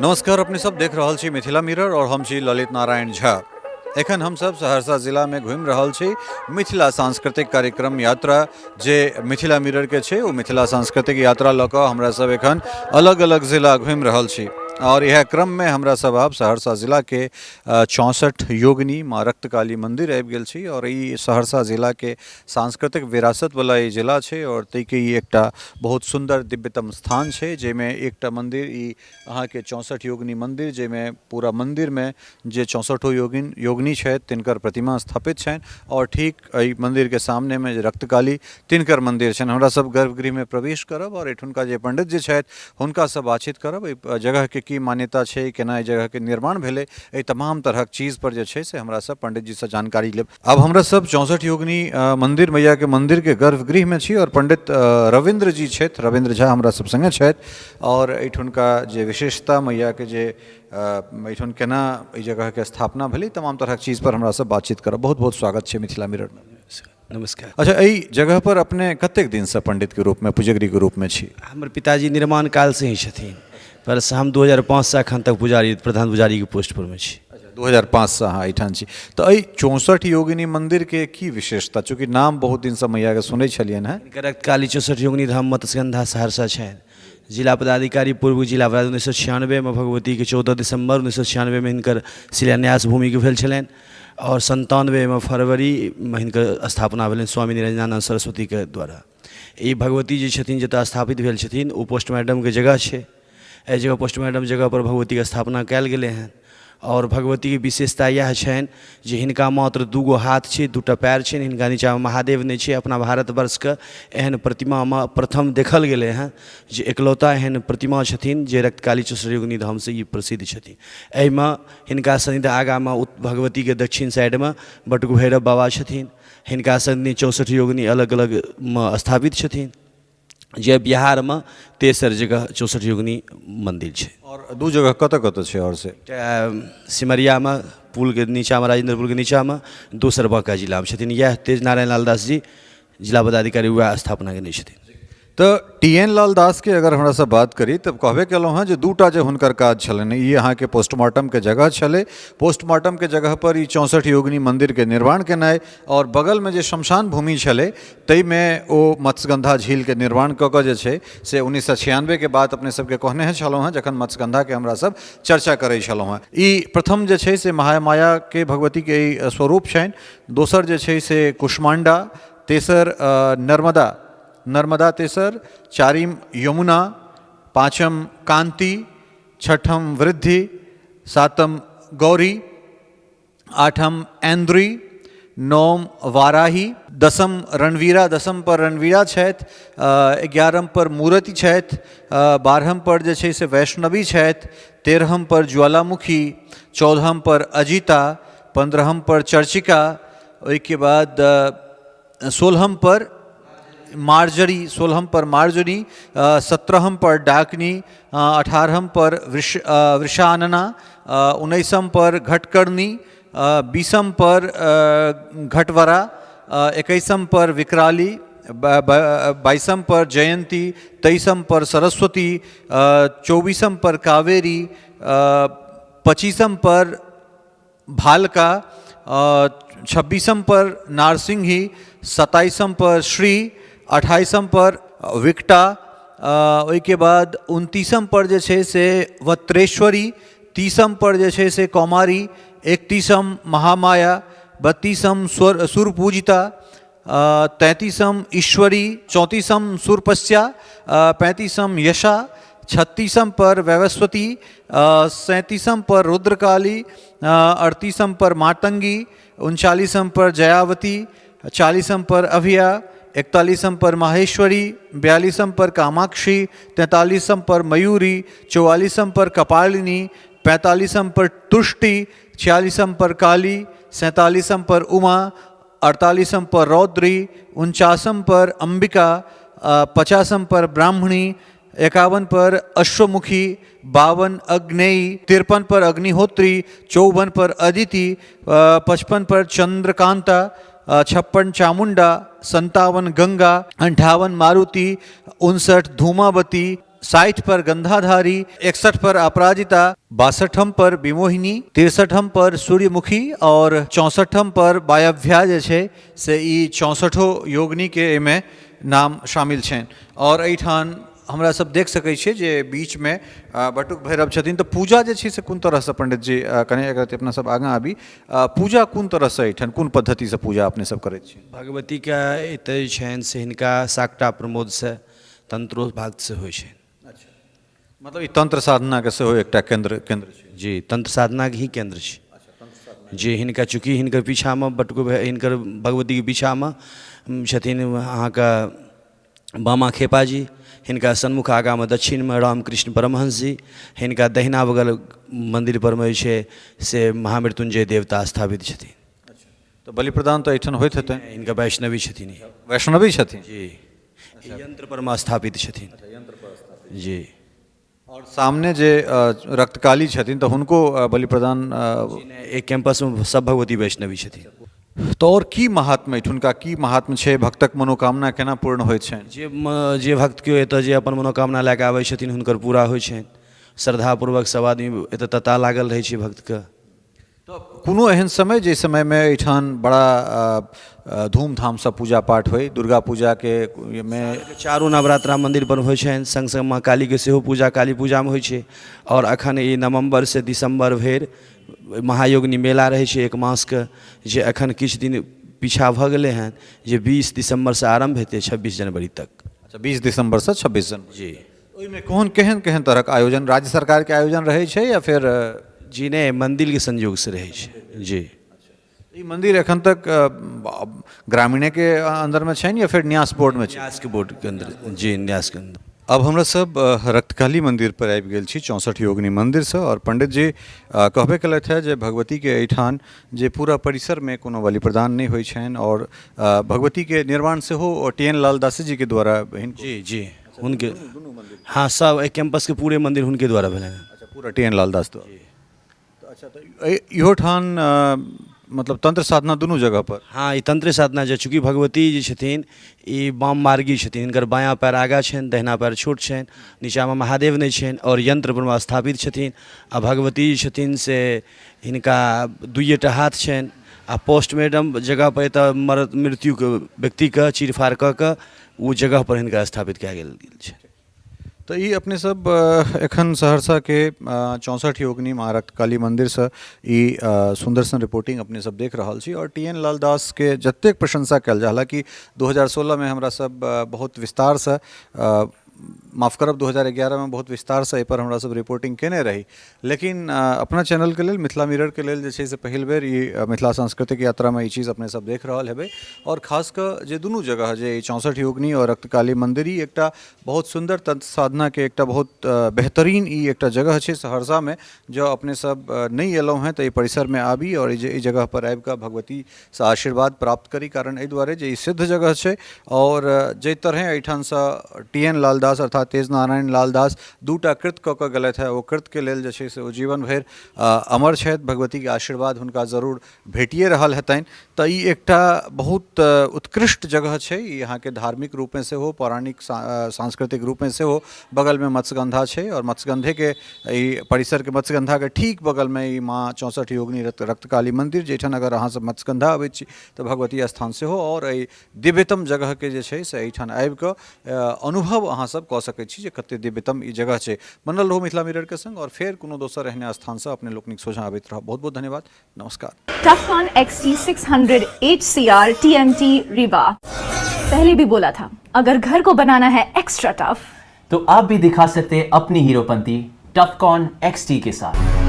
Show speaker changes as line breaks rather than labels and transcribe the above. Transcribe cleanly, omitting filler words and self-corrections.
नमस्कार, अपने सब देख रहल छी मिथिला मिरर और हम छी ललित नारायण झा। एखन हम सब सहरसा जिला में घूमि रहल छी। मिथिला सांस्कृतिक कार्यक्रम यात्रा जे मिथिला मिरर के छै, ओ मिथिला सांस्कृतिक यात्रा लऽ कऽ हमरा सब एखन अलग अलग जिला घूमि रहल छी और इएह क्रम में हमरा सब आब सहरसा जिला के 64 योगिनी माँ रक्तकाली मंदिर आबि गेल छी। और ई सहरसा जिला के सांस्कृतिक विरासत वाला ई जिला छै और ताहिके ई एकटा बहुत सुन्दर दिव्यतम स्थान छै, जाहिमे एकटा मंदिर ई अहाँके 64 योगिनी मंदिर, जाहिमे पूरा मंदिरमे जे चौंसठो योगिन योगिनी छथि तिनकर प्रतिमा स्थापित छनि और ठीक एहि मंदिरके सामनेमे जे रक्तकाली तिनकर मंदिर छनि। हमरा सब गर्भगृहमे प्रवेश करब और एहिठुनका जे पंडित जी छथि हुनकासँ बातचीत करब, एहि जगहके की मान्यता छै, केना एहि जगहके निर्माण भेलै, एहि तमाम तरहक चीज पर जे छै से हमरा सब पंडित जीसँ जानकारी लेब। आब हमरा सब 64 योगिनी मंदिर मैयाके मंदिरके गर्भगृहमे छी और पंडित रविन्द्र जी छथि, रविन्द्र झा हमरा सब संगे छथि और एहिठुनका जे विशेषता मैयाके जे एहिठुन केना एहि जगहके स्थापना भेलै, तमाम तरहक चीज पर हमरा सब बातचीत करब। बहुत बहुत स्वागत छै मिथिला मिररमे।
नमस्कार।
अच्छा, एहि जगह पर अपने कतेक दिनसँ पंडितके रूपमे, पुजगरीके रूपमे छी?
हमर पिताजी निर्माण कालसँ ही छथिन, पर हम 2005सँ एखन तक पुजारी, प्रधान पुजारीके पोस्ट परमे छी।
अच्छा, 2005सँ अहाँ एहिठाम छी। तऽ एहि 64 योगिनी मन्दिरके की विशेषता? चूँकि नाम बहुत दिनसँ मैयाके सुनै छलियनि हेँ।
हिनकर रक्तकाली 64 योगिनी धाम मत्स्यगंधा सहरसा छनि। जिला पदाधिकारी, पूर्व जिला पदाधिकारी 1996मे भगवतीके 14 दिसम्बर 1996मे हिनकर शिलान्यास भूमिके भेल छलनि आओर 97मे फरवरीमे हिनकर स्थापना भेलनि स्वामी निरंजनानन्द सरस्वतीके द्वारा। ई भगवती जे छथिन, जतऽ स्थापित भेल छथिन, ओ पोस्टमार्टमके जगह छै। एहि जगह पोस्टमार्टम जगहपर भगवतीके स्थापना कयल गेलै हँ आओर भगवतीके विशेषता इएह छनि जे हिनका मात्र 2 गो हाथ छै, 2 टा पयर छनि, हिनका नीचाँमे महादेव नहि छै। अपना भारतवर्षके एहन प्रतिमामे प्रथम देखल गेलै हँ जे एकलौता एहन प्रतिमा छथिन जे रक्तकाली 64 योगिनी धामसँ ई प्रसिद्ध छथिन। एहिमे हिनका सन्निध आगाँमे भगवतीके दक्षिण साइडमे बटुक भैरव बाबा छथिन। हिनका सन्निध 64 योगिनी अलग अलगमे स्थापित छथिन, जे बिहारमे तेसर जगह 64 योगिनी मन्दिर छै।
आओर 2 जगह कतऽ कतऽ छै आओर से?
एकटा सिमरियामे पुलके नीचाँमे, राजेन्द्र पुलके नीचाँमे, दोसर बाँका जिलामे छथिन। इएह तेज नारायण लाल दास जी, जिला पदाधिकारी, उएह स्थापना केने छथिन।
तऽ टी एन लाल दासके अगर हमरासँ बात करी तऽ कहबे केलहुँ हेँ जे 2 टा जे हुनकर काज छलनि, ई अहाँके पोस्टमार्टमके जगह छलै, पोस्टमार्टमके जगहपर ई 64 योगिनी मन्दिरके निर्माण केनाइ आओर बगलमे जे शमशान भूमि छलै ताहिमे ओ मत्स्यगंधा झीलके निर्माण कऽ कऽ जे छै से 1996के बात अपने सबके कहने छलहुँ हेँ, जखन मत्स्यगंधाके हमरा सब चर्चा करै छलहुँ हेँ। ई प्रथम जे छै से महामायाके भगवतीके ई स्वरूप छनि, दोसर जे छै से कुष्माण्डा, तेसर नर्मदा, नर्मदा तेसर, चारिम यमुना, पाँचम कान्ति, छठम वृद्धि, सातम गौरी, आठम ऐन्द्री, नौम वाराही, दसम रणवीरा, दसम पर रणवीरा छथि, 11म पर मूर्ति छथि, 12म पर जे छै से वैष्णवी छथि, 13म पर ज्वालामुखी, 14म पर अजिता, 15म पर चर्चिका, ओहिके बाद 16म पर मार्जरी, 16म पर मार्जरी, 17म पर डाकनी, 18म पर वृषानना, 19म पर घटकर्णी, 20म पर घटवरा, 21म पर विकराली, 22म पर जयंती, 23म पर सरस्वती, 24म पर कावेरी, 25म पर भालका, 26म पर नारसिंही, 27म पर श्री, 28म पर विकटा, ओहिके बाद 29म पर जे छै से वत्रेश्वरी, 30म पर जे छै से कौमारी, 31म महामाया, 32म सुरपूजिता, 33म ईश्वरी, 34म सुरपस्या, 35म यशा, 36म पर वैवस्वती, 37म पर रुद्रकाली, 38म पर मातंगी, 39म पर जयावती, 40म पर अभिया, 41म पर माहेश्वरी, 42म पर कामाक्षी, 43म पर मयूरी, 44म पर कपालिनी, 45म पर तुष्टि, 46म पर काली, 47म पर उमा, 48म पर रौद्री, 49म पर अंबिका, 50म पर ब्राह्मणी, 51 पर अश्वमुखी, 52 अग्नेयी, 53 पर अग्निहोत्री, 54 पर अदिति, 55 पर चंद्रकांता, 56 चामुंडा, 57 गंगा, 58 मारुति, 59 धूमावती, 60 पर गंधाधारी, 61 पर अपराजिता, 62 पर विमोहिनी, 63 पर सूर्यमुखी आओर 64 पर वायव्या जे छै से ई 64 योगिनीके एहिमे नाम शामिल छनि। आओर एहिठाम हमरा सब देख सकै छियै जे बीचमे बटुक भैरव छथिन। तऽ पूजा जे छै से कोन तरहसँ पंडित जी, कनि एक रत्ती अपना सब आगाँ आबी, पूजा कोन तरहसँ एहिठाम कोन पद्धतिसँ पूजा अपने सब करै छियै?
भगवतीके एतऽ जे छनि से हिनका साकटा प्रमोदसँ तंत्रोभागसँ होइ छनि।
अच्छा, मतलब ई तंत्र साधनाके सेहो एकटा केन्द्र केन्द्र छै।
जी, तंत्र साधनाके ही केन्द्र छै जी। हिनका चूँकि हिनकर पीछामे बटुक हिनकर भगवतीके पीछामे छथिन अहाँके बामा खेपा जी, हिनका सन्मुख आगाँमे दक्षिणमे रामकृष्ण परमहंस जी, हिनका दहिना बगल मन्दिरपरमे जे छै से महामृत्युञ्जय देवता स्थापित छथिन।
तऽ बलि प्रदान तऽ एहिठाम होइत हेतै?
हिनका वैष्णवी छथिन।
वैष्णवी छथिन
जी, यंत्र परमे स्थापित छथिन जी।
आओर सामने जे रक्तकाली छथिन तऽ हुनको बलि प्रदान?
एक कैंपसमे सब भगवती वैष्णवी छथिन।
तऽ आओर की महात्म एहिठुनका, की महात्म छै? भक्तक मनोकामना केना पूर्ण होइत छनि?
जे भक्त केओ एतऽ जे अपन मनोकामना लए कऽ आबै छथिन हुनकर पूरा होइ छनि। श्रद्धापूर्वक सब आदमी एतऽ तता लागल रहै छै भक्तके।
तऽ कोनो एहन समय जाहि समयमे एहिठाम बड़ा धूमधामसँ पूजा पाठ होइ, दुर्गा पूजाके मे?
चारू नवरात्रा मन्दिरपर होइ छनि, सङ्ग सङ्ग माँ कालीके सेहो पूजा काली पूजामे होइ छै। आओर एखन ई नवम्बरसँ दिसम्बर भरि महायोगिनी मेला रहै छै एक मासके, जे एखन किछु दिन पीछा भऽ गेलै हँ, जे 20 दिसम्बरसँ आरम्भ हेतै 26 जनवरी तक।
अच्छा, 20 दिसम्बरसँ 26 जनवरी
जी।
ओहिमे कोन केहन केहन तरहक आयोजन, राज्य सरकारके आयोजन रहै छै या फेर?
जी नहि, मन्दिरके संयोगसँ रहै छै जी।
ई मन्दिर एखन तक ग्रामीणेके अन्दरमे छनि या फेर न्यास बोर्डमे छै?
न्यासके बोर्डके अन्दर जी, न्यासके अन्दर।
अब हमरा सब रक्तकाली मंदिर पर आबि गेल छी 64 योगिनी मंदिरसँ। आओर पंडित जी कहबे केलथि हे जे भगवतीके एहिठाम जे पूरा परिसरमे कोनो बलि प्रदान नहि होइ छनि आओर भगवतीके निर्माण सेहो टी एन लाल दासी जीके द्वारा।
जी जी, हुनके, हाँ, सब एहि कैंपसके पूरे मंदिर हुनके द्वारा भेलनि।
अच्छा, पूरा टी एन लाल दास द्वारा। अच्छा, तऽ इहो ठान मतलब तंत्र साधना दुनू जगह पर?
हाँ, ई तंत्र साधना जे चूँकि भगवती जे छथिन ई वाम मार्गी छथिन, हिनकर बायाँ पैर आगाँ छनि, दहिना पैर छोट छनि, नीचाँमे महादेव नहि छनि आओर यन्त्र परमे स्थापित छथिन। आ भगवती जे छथिन से हिनका दुइएटा हाथ छनि आ पोस्टमार्टम जगहपर एतऽ मरद मृत्युके व्यक्तिके चीरफाड़ कऽ कऽ ओ जगहपर हिनका स्थापित कयल गेल छै।
तऽ ई अपने सब एखन सहरसाके 64 योगिनी माँ रक्तकाली मन्दिरसँ ई सुन्दर सन रिपोर्टिंग अपने सब देख रहल छी। आओर टी एन लाल दासके जतेक प्रशंसा कयल जाय, हालाँकि 2016मे हमरा सब बहुत विस्तारसँ, माफ करब, 2011मे बहुत विस्तारसँ एहिपर हमरा सब रिपोर्टिंग केने रही, लेकिन अपना चैनलके लेल, मिथिला मिररके लेल जे छै से पहिल बेर ई मिथिला सांस्कृतिक यात्रामे ई चीज अपने सब देख रहल हेबै। आओर खास कऽ जे दुनू जगह जे ई 64 योगिनी आओर रक्तकाली मन्दिर, ई एकटा बहुत सुन्दर तंत्र साधनाके एकटा बहुत बेहतरीन ई एकटा जगह छै सहरसामे। जँ अपने सब नहि एलहुँ हेँ तऽ एहि परिसरमे आबी आओर एहि जगहपर आबि कऽ भगवतीसँ आशीर्वाद प्राप्त करी, कारण एहि दुआरे जे ई सिद्ध जगह छै। आओर जाहि तरहेँ एहिठामसँ टी एन लाल दास अर्थात तेज नारायण लाल दास दूटा कृत कऽ कऽ गेलथि हेँ, ओ कृतके लेल जे छै से ओ जीवन भरि अमर छथि, भगवतीके आशीर्वाद हुनका जरूर भेटिए रहल हेतनि। तऽ ई एकटा बहुत उत्कृष्ट जगह छै ई अहाँके धार्मिक रूपमे सेहो, पौराणिक सांस्कृतिक रूपमे सेहो। बगलमे मत्स्यगन्धा छै आओर मत्स्यगन्धेके ई परिसरके मत्स्यगन्धाके ठीक बगलमे ई माँ 64 योगिनी रक्तकाली मन्दिर, जाहिठाम अगर अहाँसब मत्स्यगन्धा अबै छी तऽ भगवती स्थान सेहो आओर एहि दिव्यतम जगहके जे छै से एहिठाम आबिकऽ अनुभव अहाँसब कऽ सकै छी जे कतेक दिव्यतम ई जगह छै। बनल रहू मिथिला मिररके सङ्ग आओर फेर कोनो दोसर एहने स्थानसँ अपने लोकनिक सोझाँ अबैत रहब। बहुत बहुत धन्यवाद, नमस्कार।
Tufcon XT600 HCR TMT Rewa। पहले भी बोला था, अगर घर को बनाना है एक्स्ट्रा टफ
तो आप भी दिखा सकते हैं अपनी हीरोपंती टफकॉन XT के साथ।